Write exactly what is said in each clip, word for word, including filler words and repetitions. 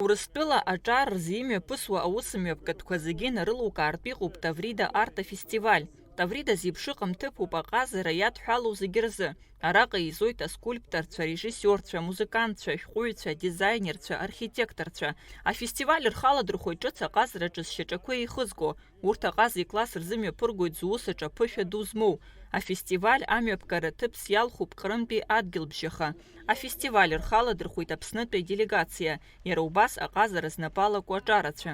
Урыстәыла аҿар рзы имҩаԥысуа аусмҩаԥгатәқәа зегьы инарылукаартә иҟоуп Таврида арт афестиваль. Таврида зеиԥшыҟам ҭыԥуп аҟазара иадҳәалоу зегьы рзы. Араҟа еизоит аскульпторцәа, арежиссиорцәа, амузыкантцәа, ашәҟәыҩҩцәа, адизаинерцәа, архитекторцәа. Афестиваль рхаладырхәуеит ҿыц аҟазараҿы зшьаҿақәа еихызго. Урҭ аҟаза икласс рзы мҩаԥыргоит зус аҿы аԥышәа ду змоу. Афестиваль амҩаԥгара ҭыԥс иалхуп Ҟрымтәи адгьылбжьаха. Афестиваль рхаладырхәит Аԥснытәи аделегациа, иара убас аҟазара знапы алаку аҿарацәа.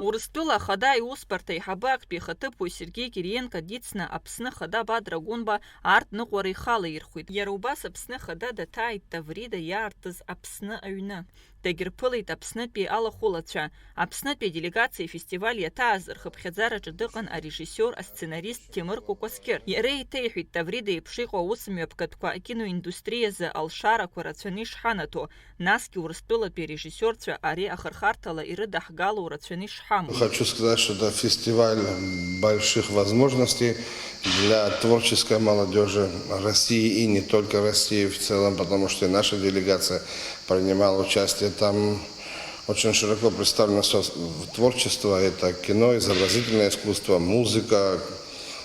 Урыстәыла Ахада аиусбарҭа аиҳабы актәи ахаҭыԥуаҩ Сергеи Кириенко дицны Аԥсны Ахада Бадра Гәынба арт ныҟәара ихала ирхәеит. Иара убас Аԥсны Ахада даҭааит Таврида иаартыз Аԥсны аҩны. Дагьырԥылеит Аԥснытәи алахәылацәа. Аԥснытәи аделегациа афестиваль иаҭааз рхыԥхьаӡараҿы дыҟан арежиссиор, асценарист Ҭемыр Кәакәасқьыр. Иара еиҭеиҳәеит, Таврида еиԥш иҟоу аусмҩаԥгатәқәа акиноиндустриазы алшарақәа рацәаны ишҳанаҭо, насгьы Урыстәылатәи арежиссиорцәа ари ахырхарҭала ирыдаҳгало рацәаны ишҳамоу. Хочу сказать, что это фестиваль больших возможностей для творческой молодежи России и не только России в целом, потому что и наша делегация принимала участие. Там очень широко представлено со- творчество. Это кино, изобразительное искусство, музыка,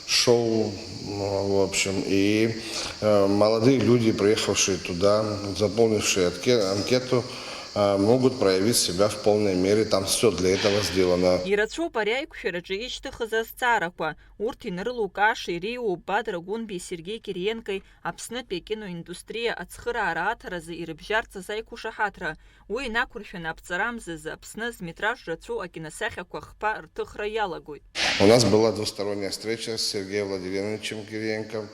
шоу, м, в общем. И э, молодые люди, приехавшие туда, заполнившие отке- анкету, э, могут проявить себя в полной мере. Там все для этого сделано. Ирацәоуп ари аиқәшәараҿы ишьҭыхыз азҵаарақәа. Урҭ инрылукааша иреиуоуп Бадра Гәынбеи Сергеи Кириенкои Аԥснытәи акиноиндустриа ацхыраара аҭаразы ирыбжьарц азы аиқәшаҳаҭра. Уи инақәыршәаны аԥҵарамзазы Аԥсны зметраж рацәоу акиносахьақәа хԥа рҭыхра иалагоит. У нас была двусторонняя встреча с Сергеем Владимировичем Кириенко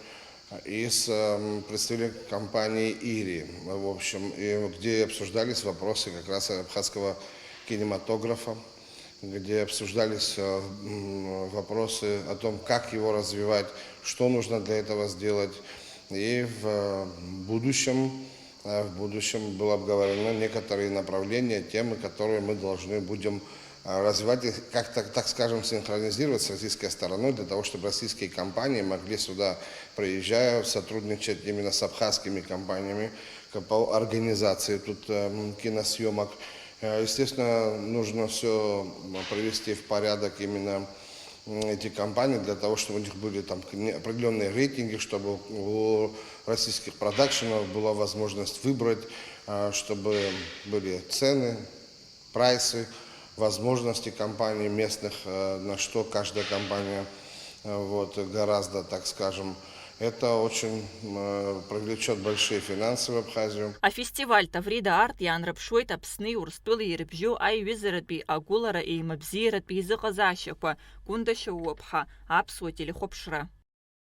и с эм, представителем компании «Ири», в общем, и где обсуждались вопросы как раз абхазского кинематографа, где обсуждались э, м, вопросы о том, как его развивать, что нужно для этого сделать. И в э, будущем, э, в будущем было обговорено некоторые направления, темы, которые мы должны будем э, развивать их, как так, так скажем, синхронизировать с российской стороной, для того, чтобы российские компании могли сюда, приезжая, сотрудничать именно с абхазскими компаниями к- по организации тут эм, киносъемок. Э, Естественно, нужно все привести в порядок именно м, эти компании для того, чтобы у них были там к- не- определенные рейтинги, чтобы у российских продакшенов была возможность выбрать, а, чтобы были цены, прайсы, возможности компаний местных, э, на что каждая компания э, вот, гораздо, так скажем. Это очень э, привлечет большие финансы в Абхазию. Афестиваль Таврида арт иаанрыԥшуеит Аԥсни Урыстәылеи ирыбжьоу аиҩызаратәи агәылара еимабзиаратәи изыҟазаашьақәа. Гәында Шьоуаԥҳа, Аԥсуа телехәаԥшра.